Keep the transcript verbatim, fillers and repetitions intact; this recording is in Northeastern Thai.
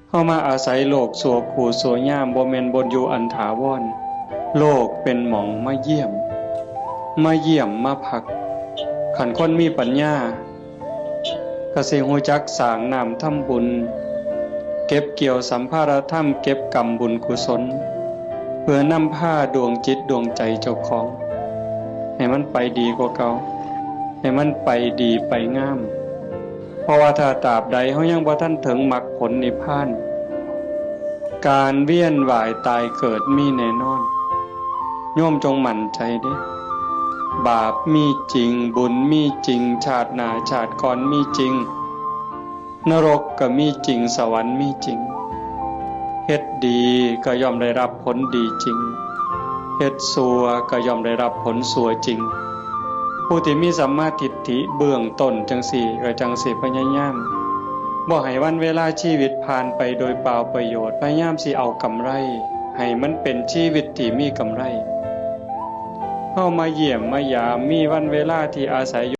เฮามาอาศัยโลกชั่วครูชั่วยาม บ่แม่นบ่อนอยู่อันถาวร โลกเป็นหม่องมาเยี่ยม มาเยี่ยมมาพัก คันคนมีปัญญา ก็สิฮู้จักสร้างน้ำทำบุญ เก็บเกี่ยวสัมภาระธรรม เก็บกำบุญกุศล เพื่อนำพาดวงจิตดวงใจเจ้าของ ให้มันไปดีกว่าเก่า ให้มันไปดีไปงาม เพราะว่าถ้าตราบใดเฮายังบ่ทันถึงมรรคผลนิพพาน การเวียนว่ายตายเกิดมีแน่นอน โยมจงมั่นใจเด้ บาปมีจริง บุญมีจริง ชาติหน้าชาติก่อนมีจริง นรกก็มีจริง สวรรค์มีจริง เฮ็ดดีก็ย่อมได้รับผลดีจริง เฮ็ดชั่วก็ย่อมได้รับผลชั่วจริง ผู้ที่มีสัมมาทิฏฐิเบื้องต้นจั่งซี้ ก็จั่งสิพยายาม บ่ให้วันเวลาชีวิตผ่านไปโดยเปล่าประโยชน์ พยายามสิเอากำไร ให้มันเป็นชีวิตที่มีกำไร เฮามาเยี่ยมมายาม มีวันเวลาที่อาศัย